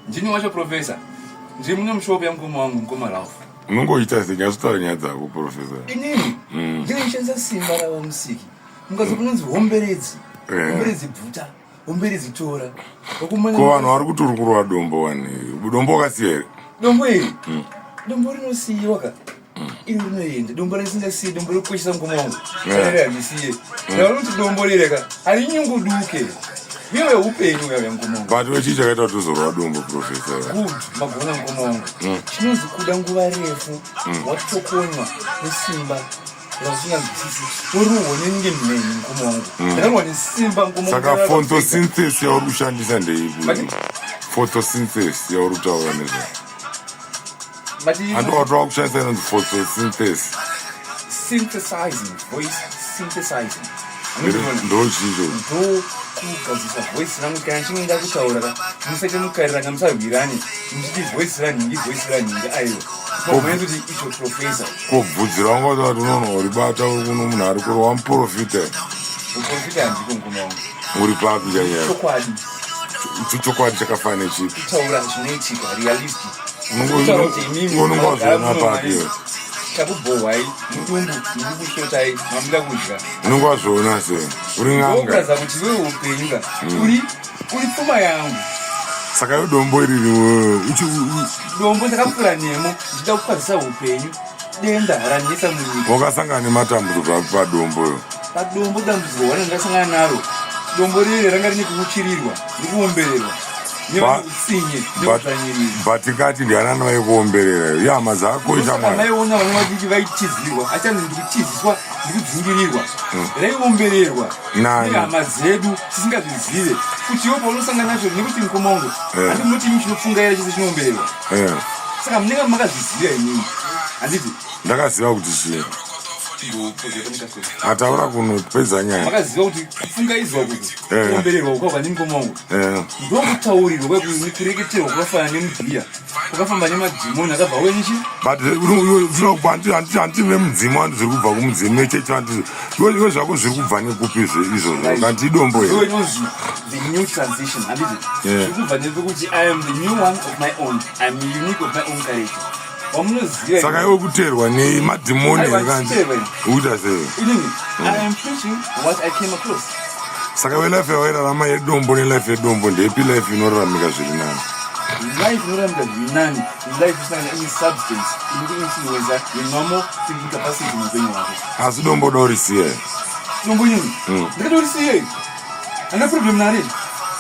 Ndini wacho professor. Ndiri muno mushop yamukoma wangu mukoma Ralph. Unongoita sei nyatsotaura nyaya dzako professor. Inini ndini ndishandisa simba rava musiki. Mukazi kunonzi homberedzi. Eh. Homberedzi bvuta, homberedzi tora. Wakumanya Ko vanhu vari kuti uri kurova dombo wani. Dombo wakasiya here? Dombo iri. Dombo rinosiyiwa ka. Iri rinoenda. Dombo risingasiyi, dombo rikukweshesa mukoma wangu. Yeah. Saka harisiye. Saka vanoti dombo riri ka harinyunguduke. Ndiyo upenyu uya mukoma wangu. But wechii chakaita kuti uzorova dombo professor? Good, magona mukoma wangu. Chinonzi kuda nguva refu watokonywa nesimba rausinganzwisisi woruhwa nenge mheni mukoma wangu. Ndakarwa nesimba mukoma wangu. Saka photosynthesis yauri kushandisa ndeipi? Mati? Photosynthesis yauri kutaura nezvayo. Mati Handi watoa kushandisa inonzi photosynthesis. Synthesizing voice, synthesizing. Anozviona? Ndochicho. Ndokugadzirisa voice rangu kana chinge ndakutaura ka musaite mukarirana, musarwirane muchiti voice ranhingi, voice ranhingi, aiwa. Mamhanya kuti icho professor. Ko bvudzi rangu wati unonoribata uri kuno munhu ari kuri wamuprofita. Muprofita handiko mukoma wangu. Uri papi chanyaya? Chokwadi. Chokwadi chakafanana nechipi? Kutaura zvinoitika, realistic. Unongo- Kutaura kuti imimi unongo magara wazviona muno papi mari, iwe? Takubhohwai mudumbu, ndikukusvotai, mamuda kudya. Unongo wazviona sei? Uri n'anga. Ndokuratidza kuti iwewe upenyu ka uri pfuma yangu. Saka iwe dombo iri riwe Dombo ndakapfuura nemo ndichida kukwazisa upenyu, denda ranetsa munyika. Wakasangana nematambudziko papi padombo iwe? Padombo dambudziko hwana ndakasangana naro. Dombo riri ranga rine kuuchirirwa nekuombererwa neutsinye nekudzvanyirirwa. But tikati ndianani vaikuomberera? Ihama dzako Saka ishamwari. maiona vana vadiki vaitizirwa, achanzi ndikutiziswa, ndikudzingirirwa. Raiombererwa Nani? nehama dzedu tisingazvizive kuti iwe paunosangana nacho nekuti mukoma wangu Eh. handi munoti imi chinopfungaira chese chinoombererwa. Saka munenge makazviziva imimi, handiti? Ndakaziva kuti chii. Ataura kunopedza nyaya. Makaziva kuti kupfungaidzwa kuku, Eh. kuombererwa kukwabva nemukoma wangu, Eh. ndokutaurirwa kwekureketerwa kwakafanana nemubhiya kwakafamba nemadhimoni akabva wenichi. But hanti vemudzimu vantu zviri kubva kumudzimu nechechi vantu iwe zvako zviri kubva nekupi izvozvo kanti idombo Ndiyo here? inonzi the new transition, handiti? Yeah. Zviri kubva nepekuti I am the new one of my own, I am unique of my own character wamunoziva. Saka iwe kuteerwa nemadhimoni Aiwa, here kanti? nditeerwa ini. Ukuita sei? Inini I am preaching what I came across. Saka iwe life yawairarama yedombo nelife yedombo ndeipi life inoraramika zviri nani? Life inoraramika zviri nani, life isina kana any substance inokuinfluenza your normal thinking capacity muupenyu hwako. Asi dombo uda urisiya here? Dombo inini ndakatorisiyei, handina problem naro izvi.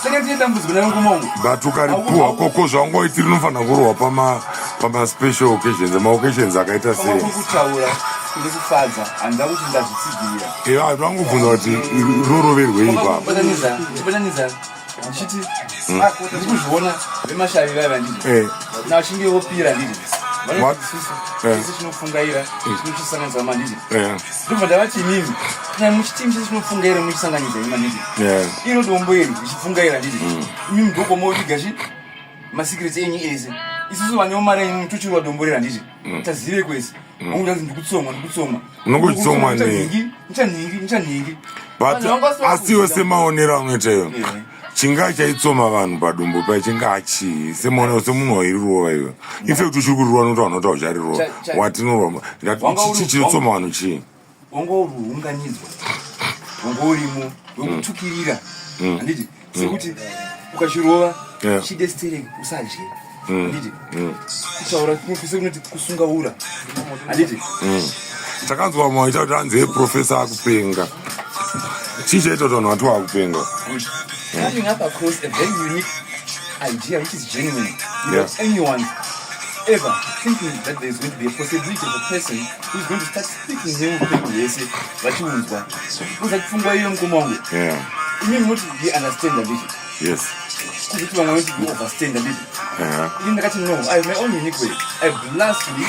Saka ndine dambudziko naro mukoma wangu. But ukaripuwa koko zvaungoiti rinofanira kurohwa pama special occasions, maoccasions akaita sei? Kuri kutaura kune kufadza, handida kuti ndazvitsigirira. Iya, vangobvunza kuti roroverwei ipapo. Kubatanidza, kubatanidza ndichiti ndiri kuzviona vemashavi vaya vanditi Eh. na vachinge vopira, nditi What? isusu Eh. chese chinofungaira tinochisanganisa manditi. Eh, Ndobva ndavati imimi kana muchiti chese chinofungaira muchisanganisa imi manditi, iro dombo iri richipfungaira, nditi imimi ndokomoviga chi masecrets enyu ese. Isusu vanewo mari enyu tochirwa dombo rera, nditi tazive kwese wangu ndanzi ndikutsomwa, ndikutsomwa. Unongochitsomwa nei? Nichanhingi, nichanhingi, nichanhingi. But Vanhu vanga vasina asi iwe kuziva. semaonero aunoita iwe, Eh. chingaa chaitsoma vanhu padumbu paya chingaa chii semaonero semunhu wairirova iwe? In fact uchiri kurirova nokuti vanhu voti haucharirova. Watinorova chinotsoma vanhu chii? Wanga uri huunganidzwa, wanga urimo wekutukirira, handiti? Sekuti ukachirova chidestere usadye, handiti? Kutaura sekunoti kusunga ura, handiti? Takanzwa vamwe vaita kuti hanzi yeprofesa akupenga. Chii chaita kuti vanhu vati wakupenga? Good. Coming up across a very unique idea which is genuine without anyone ever thinking that there's going to be a possibility of a person who is going to start speaking neupenyu hwese vachiunzwa uza pfungwa iyo mukoma wangu. Imi munoti he understand, handiti? Yes. Kuzoti vamwe vanoti he overstand, handiti? Uh-huh. Ini ndakati no, I have my own unique way. I blastly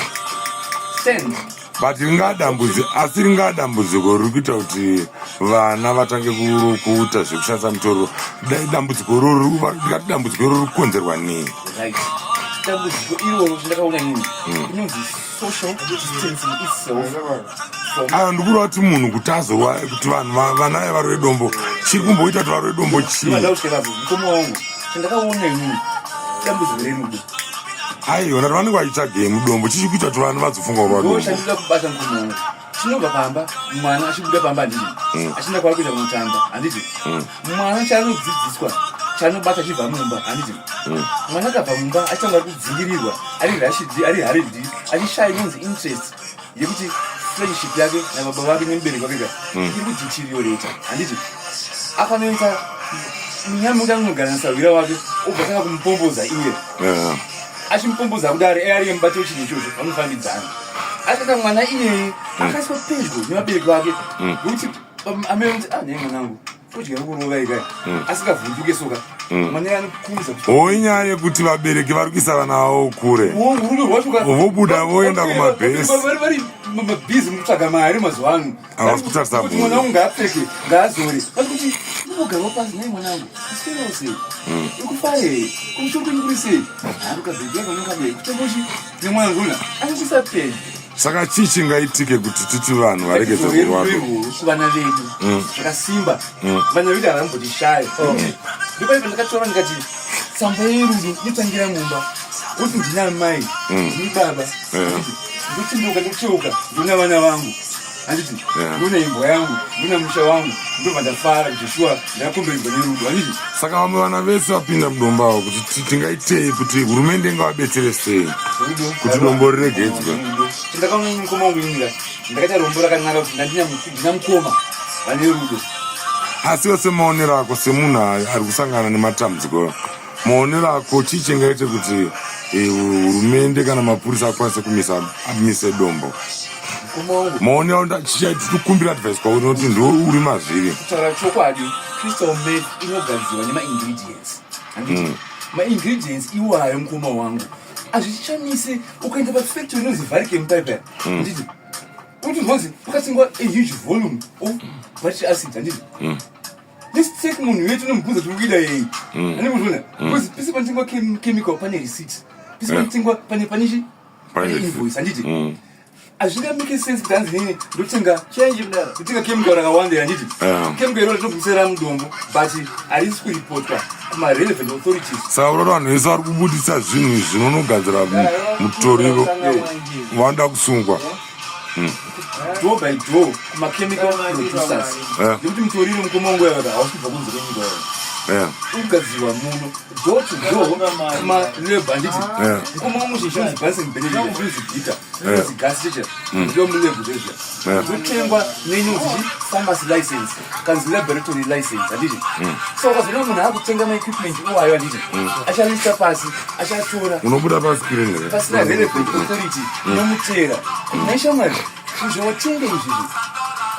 stand. But ringadambudziko, asi ringadambudziko riri kuita kuti vana vatange kuita zvekushandisa mutoriro, dambudziko iroro ndingati dambudziko iroro riri kukonzerwa nei? Right, dambudziko iroro zvandakaona inini inonzi social distancing itself from Aya ndikureva kuti munhu kuti azorwa kuti vanhu vana vaya varove dombo, chiri kumboita kuti varove dombo chii? Ndinoda kusvika ipapo mukoma wangu. Chandakaona inini Dambudziko rerudo. Aiwa, ndati vanenge vachitsvagei mudombo, chichi kuita kuti vana vazofunga kurwa dombo. Ndochandinoda kubata mukoma wangu. Tinobva pamba, mwana achibuda pamba handiti, achienda kwaari kuenda kunotamba handiti. Mwana chaanodzidziswa chaanobata achibva mumba handiti. Mwana akabva mumba achitanga ari kudzingirirwa, ari rashidi, ari haridi, achishaya inonzi interest yekuti friendship yake nababa vake nemubereki wake ka iri kudeteriorata handiti. Akanoita munyama kuti anogara nasahwira wake obva atanga kumupomboza iye. Achimupomboza kudari iye ari mubati wechinhu ichocho vanofambidzana. Asi kana mwana iyeye akaiswa pedyo nevabereki vake nekuti amai vanoti, ah, nhai mwanangu, fodya yokurova ikai, asingavhunduke soka, mwana iye anokurumidza kuti O, inyaya yekuti vabereki vari kuisa vana vavo kure. Rudo rwacho ka Vobuda voenda kumabhesi. Vari mabhizi mukutsvaga mari mazuva ano. Havasi kutarisa kuti mwana wangu ngaapfeke, ngaazore. Asi kuti umbogarawo pasi, nhai mwanangu, aswerawo sei, ukufara here, kumusoro kwenyu kuri sei, harukabhebhi yako nokadei kutombochi nemwana ngona anokuisa pedyo. Saka chii chingaitike kuti titi vanhu varegedze kurwa dombo? Kuvana vedu zvakasimba, vana vedu havambotishaya. Ndopaipa ndakatora ndikati tsamba yerudo inotangira mumba, kuti ndina amai, ndini baba, ndochindoka, ndocheuka, ndona vana vangu handiti, ndona imbwa yangu, ndona musha wangu, ndobva ndafara kuti shuwa ndakomberedzwa nerudo handiti. Saka vamwe vana vese vapinda mudombo avo, kuti tingaitei kuti hurumende ingavabetsere sei kuti dombo riregedzwe? Ndakaona mukoma wangu inga ndakaita rombo rakanaka kuti ndina mukoma vane rudo. Asi iwe semaonero ako, semunhu ari kusangana nematambudziko, maonero ako, chii chingaite kuti hurumende kana mapurisa akwanise kumisa amise dombo? Mukoma wangu, Maonero, tikumbira advice kwauri nokuti ndiwe uri mazviri. Kutaura chokwadi, crystal meth inogadzirwa nemaingredients handiti. Maingredients iwayo, mukoma wangu, hazvichamise ukaenda pafactory inonzi Varichem paipa handiti, kuti zvanzi pakatengwa a huge volume of battery acid handiti. Let's take munhu wetu unomubvunza kuti ukuida yei, andikuzviona, because pese panotengwa chemical pane receipt, pese panotengwa pane chi Pane pane receipt. invoice handiti. Hazvingamake sense kuti hanzi nini ndotenga Change mudaro. Ndotenga chemical rakawanda handiti, chemical iroro rinobvisira mudombo, but harisi kuripotwa kumarelevant authorities. Saka uroti vanhu vese vari kubudisa zvinhu izvi zvinonogadzira mutoriro vanoda kusungwa? Door by door kumachemical producers, nekuti mutoriro, mukoma wangu, yavaka hausi kubva kunze kwenyika yayo, ukugadzirwa muno. Door to door kumalab handiti. Mukoma wangu, chinhu chinonzi Bunsen burner, chinonzi heater, chinonzi gas cheche, ndo mulab zvezviya. Zvotengwa neinonzi chi pharmacy license kanzi laboratory license handiti. So ukazoona munhu akutenga maequipment iwayo handiti, achalista pasi, achatora Unobuda pascreen here? Pasina relevant authority inomuteera kuti, nhai shamwari, zvawatenga izvizvi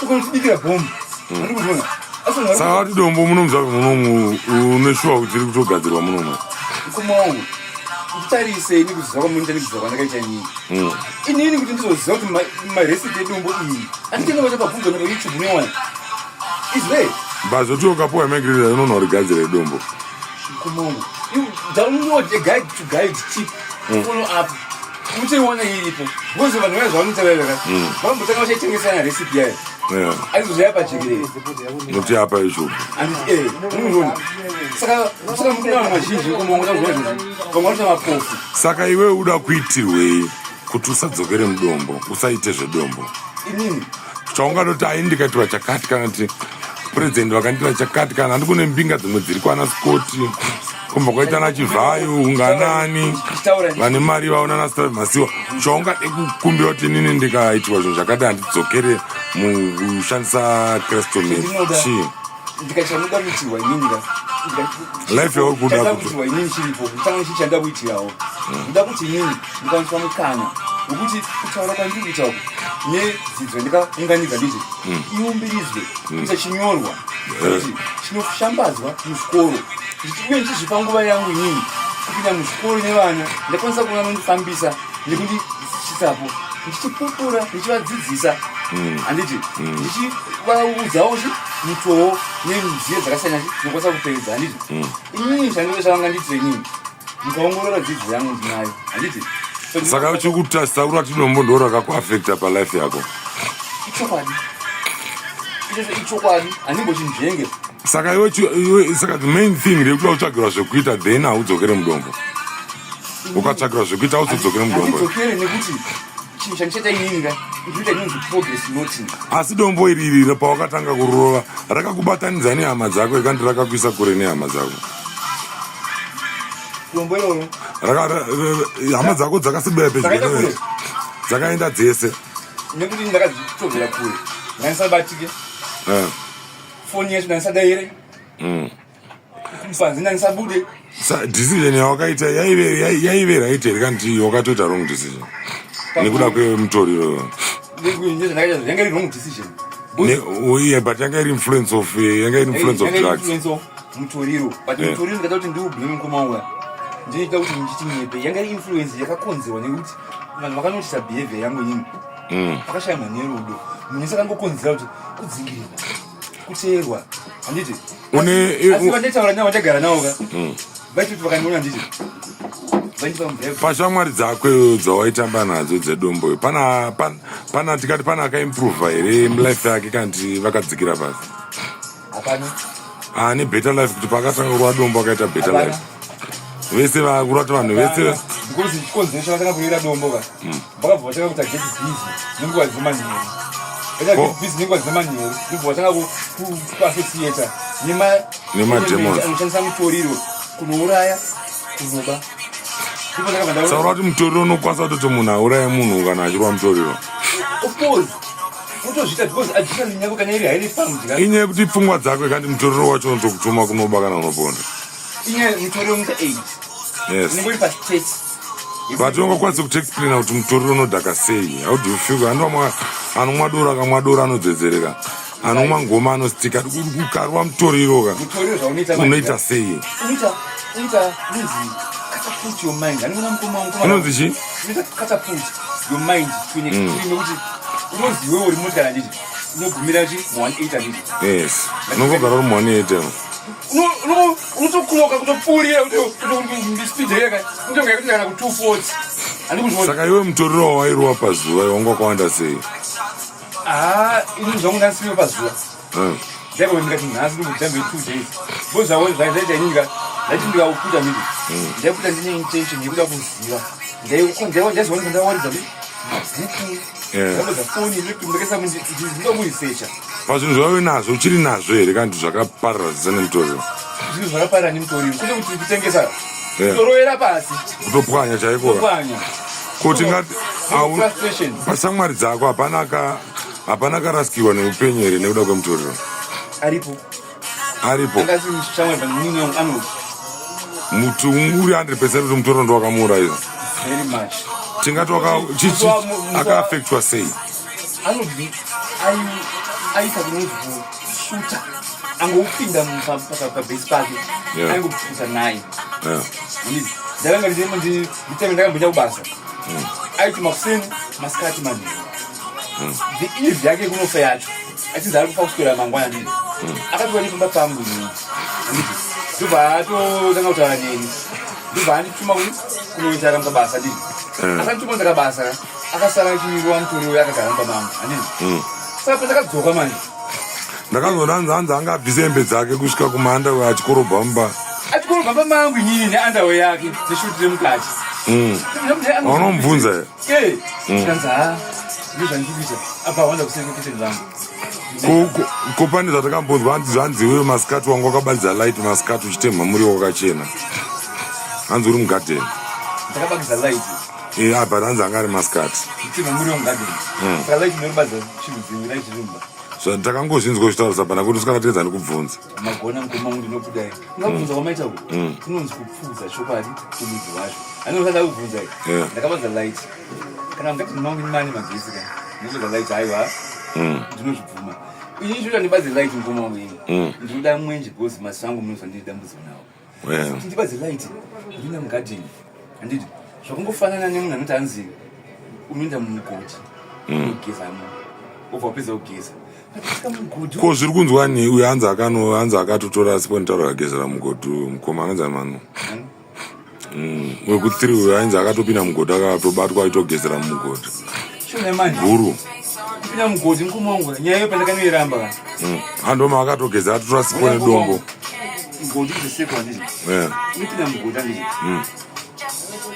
ukanotibikira bhombu, andikuzviona. Asi vanhu vari Saka vati dombo munomuziva munomu, une shuwa kuti riri kutogadzirwa munomu? Mukoma wangu, nditarise ini kuziva kwamunoita nekuziva kwandakaita inini. Inini kuti ndizoziva kuti marecipe edombo iyi, anditenga vacha paGoogle nepaYouTube unoiwana is there. But zvoti ukapiwa maingredient, unonwa urigadzira dombo? Mukoma wangu, you download a guide to guide tip, follow up, utoiwana iripo, because vanhu vaya zvavanoita vaya vaka vanombotanga vachaitengesana recipe yayo, aizozvaya pajekerere. Nokuti apa icho Handiti, unozviona. Saka mukuna vanhu vazhinji, mukoma wangu, takuzwa izvozvi, vamwe vanoita mapofu. Saka iwe uda kuitirwei kuti usadzokere mudombo, usaite zvedombo? Inini Chaungadoti ai ndikaitirwa chakati, kana kuti purezidendi vakanditira chakati, kana handi kune mbinga dzimwe dziri kwana Scott, kubva kwaita naChivhayo, unganani Ndichitaura vane mari vaona naStrive Masiyiwa, chaungade kukumbira kuti inini ndikaitirwa zvinhu zvakati handidzokere mukushandisa crystal meth? Ndinoda Chii? Ndikachanoda kuitirwa inini ka Life yauri kuda Chanda kuitirwa inini chiripo kutanga chii chanda kuitirawo, ndoda kuti inini ndikawaniswa mukana wekuti kutaura kwandiri kuita uku nedzidzo ndikaunganidza nditi iumbiridzwe kuita chinyorwa kuti chinoshambadzwa muzvikoro, uye ndichizvipa nguva yangu inini kupinda muzvikoro nevana, ndakwanisa kuona nondifambisa nekundisvitsapo, ndichipupura, ndichivadzidzisa handiti, ndichivaudzawo chi mitowo nenzira dzakasiyana chi dzinokwanisa kupedza handiti. Inini chandinoda chavanga ndiitire inini, mukaongorora dzidzo yangu ndinayo handiti. So Saka uchikutarisa urati dombo ndo rakakuafecta palife yako? Ichokwadi ichocho, ichokwadi, handimbochinzvenge. Saka iwe saka the main thing ndekuda kutsvagirwa zvekuita, then haudzokere mudombo. Ukatsvakirwa zvekuita uzodzokere mudombo. Handidzokere nekuti chinhu chandichaita inini ka ndinoita inonzi progress noting. Asi dombo iri iri pawakatanga kurova rakakubatanidza nehama dzako ikandi rakakuisa kure nehama dzako. Dombo iroro. Raka hama dzako dzakasibera pedyo. Dzakaenda dzese. Nekuti ndakadzitovera kure. Ndandisabatike. Eh. Foni yacho ndandisadaire. Panze ndandisabude. Decision yawakaita yaive yaive right here kanti wakatoita wrong decision nekuda kwemutoriro? Yanga iri wrong decision. Yeah, but yanga iri influence of yanga iri influence of drugs. Influence of mutoriro. But mutoriro ndikada kuti ndiublame mukoma wangu. Ndinoita kuti ndichiti nyepe. Yanga iri influence yakakonzerwa nekuti vanhu vakanotisa behavior yangu inini. Pakashaya mhani yerudo. Munhu wese akangokonzera kuti kudzingirira. Kuteerwa. Handiti? Une Asi vanditaura navo vandagara navo ka. Vaitoti vakandiona handiti. Vaindipa mvura. Pashamwari dzako dzawaitamba nadzo dzedombo pana pana tikati pana akaimprova here mulife yake kanti vakadzikira pasi? Hapana. Ane better life kuti paakatanga kurova dombo akaita better Hapana. life? Vese vakurova kuti vanhu vese Because chikonzero chavakatanga kurira dombo ka. Vakabva vatanga kuita get busy nenguva dzemanheru. Vaita get busy nenguva dzemanheru. Ndobva vatanga kuassociata nema Nema-demons. anoshandisa mutoriro kunouraya, kunoba. Ndipo ndakabva ndaona- Saura kuti mutoriro unokwanisa kutoti munhu auraye munhu kana achirova mutoriro? Of course. Unotozviita because adrenaline yako kana iri highly pumped ka. Inyaya yekuti pfungwa dzako kandi mutoriro wacho unotokutuma kunoba kana unoponda? Inyaya mutoriro unoita 8. Unenge uri pastate. But ungakwanisa kuexplaina kuti mutoriro unodhaka sei? How do you feel? Anomwa anomwa doro akamwa doro anodzedzereka, anomwa ngoma anostika. Ukarwa mutoriro ka Mutoriro zvaunoita manje, unoita sei? Unoita inonzi catapult your mind. Handikuona mukoma wangu. Inonzi chii? Unoita catapult your mind to an extreme yekuti unonzi iwewe uri motikari handiti unogumira chi mu 180 handiti. Yes, unongogara uri mu180. Unotokunoka kutopfuurira speed yeka untonga yekuti kana ku 240 handikuzviona. Saka iwe mutoriro wawairova pazuva iwe wanga wakawanda sei? Ah, ini zvangu ndandisiriwo pazuva. Ndaibva ndikati nhasi ndikutambe 2 days. Bo zvavo zvaita inini ka ndaiti ndikauputa nditi ndaiputa ndine intention yekuda kuziva. Ndaizoona ndawaridza mabhuku. Ndambodza foni laptop ndakaisa ndinoda kuresearcha. Pazvinhu zvauve nazvo uchiri nazvo here kanti zvakaparara zvese nemutoriro? Zvinhu zvakaparara nemutoriro kwete kuti kutengesa. Kutorovera pasi. Kutopwanya chaiko. Kupwanya. Kuti ngati Frustration. Pashamwari dzako hapana karasikirwa neupenyu here nekuda kwemutoriro? Aripo. Aripo. Angasi shamwari panini yangu anoti. Muti uri 100% kuti mutoriro ndo wakamuurayisa? Very much. Tingati akaafektwa sei? Anoti aita kunonzi kusvuta angopinda pabhesi pake aingopfuza naye. Ndakanga nditeme ndakamboenda kubasa. Aiti makuseni masikati manheru. The eve yake kunofa yacho achinzi ari kufa kuswera mangwana ndii. Akatouya nepamba pangu inini. Handiti ndobva atotanga kutaura neni. Ndobva andituma kunoita kamukabasa ndii. Akandituma kuita kabasa akasara achirova mutoriro uyo akagara mumba mangu handiti. Saka pandakadzoka manje Ndakazoona hanzi anga abvise hembe dzake kusvika kumanda achikorobha mumba. Achikorobha mumba mangu inini neunderwear yake neshuti remukati. Unomubvunza here? Kanzi ha ndozvandikuita apa wanda kuseri kwekitchen rangu. Ko pane zvatakambonzwa hanzi zvanzi iwewe masikati wangu wakabatidza light masikati uchitemha muriwo wakachena. Hanzi uri mugadheni. Ndakabakidza light. But hanzi anga ari masikati. Ndichitema muriwo mugadheni. Saka light inobatidza chinhu dzimwe light iri mumba. Takangozvinzwa uchitaurisa pana kuti usikaratidza ndikubvunza. Magona mukoma wangu ndinokudai. Ungabvunza kwamaita uku. Kunonzi kupfuudza chokwadi kumudzi wacho. Andinofanira kubvunza iyi. Ndakabatidza light. Kana mugadheni mangu mane magetsi ka. Ndinobatidza light haiwa. Ndinozvibvuma. Ini chinoita ndibatidze light mukoma wangu ini. Ndinoda mwenje because maziso angu munozwa ndine dambudziko nawo. Kuti ndibatidze light ndinoenda mugadheni. Handiti zvakungofanana nemunhu anoti hanzi unoenda mumugodhi. Unogezamo. Obva wapedza kugeza. Ko zviri kunzwa ni uyu hanzi akano hanzi akatotora sipo nditaura akagezera mugodhi uyu mukoma anonzi manu. Weku 3 uyu hanzi akatopinda mugodhi akatobatwa aitogezera mumugodhi. Shona manje. Guru. Kupinda mugodhi mukoma wangu nyaya iyo pandakanoiramba ka. Andoma akatogeza atotora sipo nedombo. Mugodhi kusesekwa handiti. Unopinda mugodhi handiti.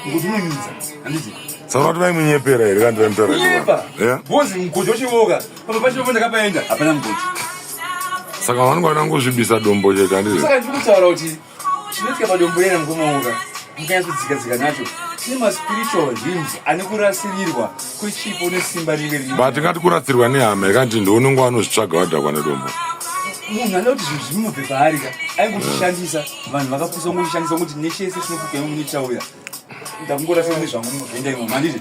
Mugodhi unonyudza, handiti? Saka vati vaimunyepera here kana vaimutaura Kunyepa. Because mugodhi wachivoka pamba pacho papo ndakapaenda hapana mugodhi. Saka vanenge vanangosvibisa dombo chete, handiti? Saka ndiri kutaura kuti chinoitika padombo rena mukomaoka mukanyatsodzikadzika nacho tine maspiritual hymns ane kurasirirwa kwechipo nesimba ringe riri. But tingati kurasirwa nehama here kana kuti ndounenge wanozvitsvaga wadhakwa nedombo? Munhu anoda kuti zvinhu zvimubve paari ka aingochishandisa. Vanhu vakapusa kungochishandisa kuti nechese chinopuka imomo nechauya ndakungorasa nezvangu muzvenda imomo, handiti?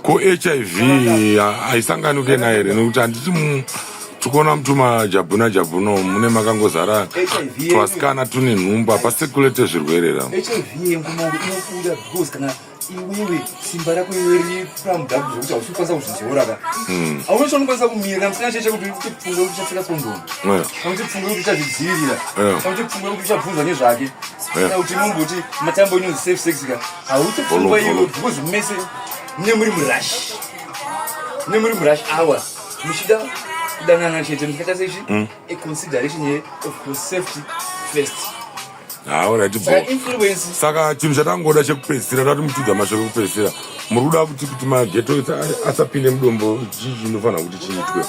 Ko HIV haisanganike nayo here? Nekuti handiti tikuona mutuma jabhuna jabhuno mune makangozara HIV twasikana tune nhumbu, hapasirkulate zvirwere ra? HIV yengumongo inobuda because kana iwewe simba rako iwe riri pamudhabu zvekuti hausi kukwanisa kuzvidzora ka. Hauna chaunokwanisa kumira kana musina cheche kuti pfungwa yekuti uchapfeka kondomu kana kuti pfungwa yekuti uchazvidzivirira kana kuti pfungwa yekuti uchabvunzwa nezvake kana kuti mumboti matambo inonzi safe sex ka, hauti pfungwa Volo, iwe volo. because mese mune muri murush, mune muri murush hour muchida kudanana chete muchikaita seichi a consideration ye of your safety first. Alright. Saka Bo influence. Saka chinhu chatangoda chekupedzisira, tati mutidza mashoko ekupedzisira, muri kuda kuti maghetto asapinde mudombo, chii chinofanira kuti chiitwe?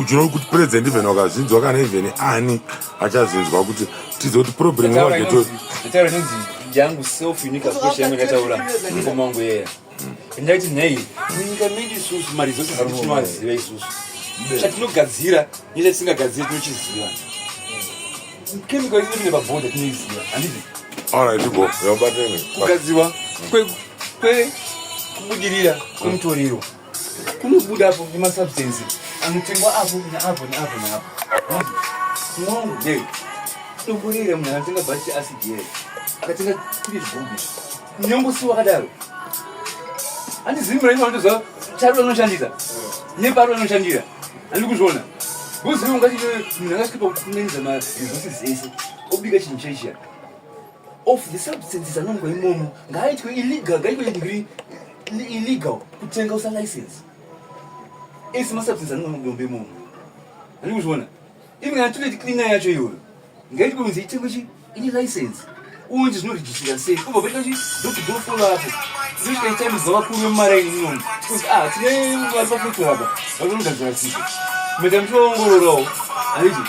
Chino kuti president even wakazvinzwa kana even ani achazvinzwa kuti tizive kuti problem yemaghetto. Ndataura inonzi yangu self unique approach yangu ndataura mukoma wangu yeya. Ndaiti nei munyika medu isusu maresources edu tinoaziva isusu, chatinogadzira nechatisingagadziri tinochiziva, chemical inopinda pabhodha tinoiziva, handiti? Alright, bo yabatene. Kugadzirwa kwekubudirira kwemutoriro kunobuda apo nemasubstance anotengwa apo neapo neapo neapo. Mwangu nei dombo rere munhu anotenga bhachi acid yere akatenga tiri zvigubhu izvi nyongo si wakadaro, handizivi muraini vanotoziva charo anoshandisa neparo anoshandira, handi kuzviona because ungati munhu angasvike pakuunganidza maresources ese obika chinhu chechiya of the substances anongwa imomo ngaaitwe illegal, ngaaitwe degree illegal kutenga usa license ese masubstance anongwa imomo, handi kuzviona? Even kana toilet cleaner yacho iyoyo ngaitwe kunzi itengwe chi ine license uye zvinorijisira sei ubva paitwa chi door to door follow up ndosvika itambidzwa vakuru vemumaraini munomu kunzi ah, tine vari pafactory apa vari kunogadzira sipo meta muchivaongororawo, handiti?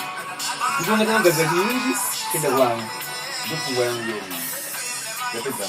Kuti vanga tanogadzira chinhu ichi kuenda kuvana. Ndopfungwa yangu iyoyo, ndapedza.